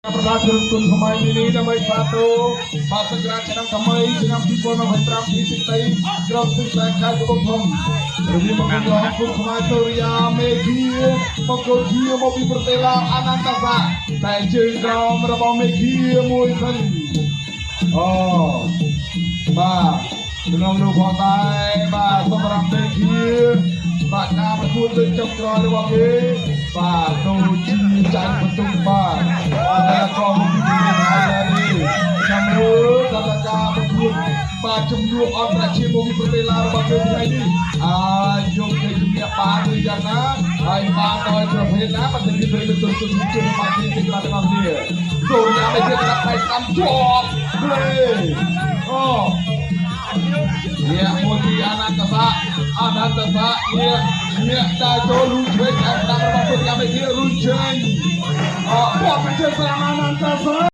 ប្រដាគ្រឿងគុណខ្មែរមីនីដើម្បីសាទរបាទសង្ក្រាន្តឆ្នាំថ្មីឆ្នាំ2025ទីសេចក្តីក្រុមសិក្សាខេត្តកំពង់ធំរបៀបមង្គលគុណខ្មែរសូរិយាមេឃាបង្គោលជាមកពីប្រទេសឡាវអនន្តស័កតែជើងក្រោមរបស់មេឃាមួយសិនអូបាទក្នុងនោះផងដែរបាទសម្រាប់មេឃាបាទការប្រកួតលើកចុងក្រោយរបស់គេបាទដូចជាចាញ់បន្ទុកបាទតែក៏មកពីប្រទេសថៃដែរនេះចាំមើលដល់ការប្រកួតបាទជំនួបអន្តរជាតិមកពីប្រទេសឡាវរបស់គេថ្ងៃនេះអាចយកជ័យជំនះបានឬយ៉ាងណាហើយបានដោយប្រភេទណាបន្តិចពីប្រិយមិត្តទស្សនិកជនបានទីទីបាទទាំងអស់គ្នាចូលញ៉ាំឲ្យទៀតដល់ផ្នែកតាមជាប់ភ្លេអូ ញាក់មួយពីអនន្តស័កអនន្តស័កញាក់ញាក់ដើរចូលលូឆ្វេងខាងស្ដាំរបស់ពុទ្ធកម្មវិធីរុនជើងអបបជើងស្ដាំអនន្តស័ក។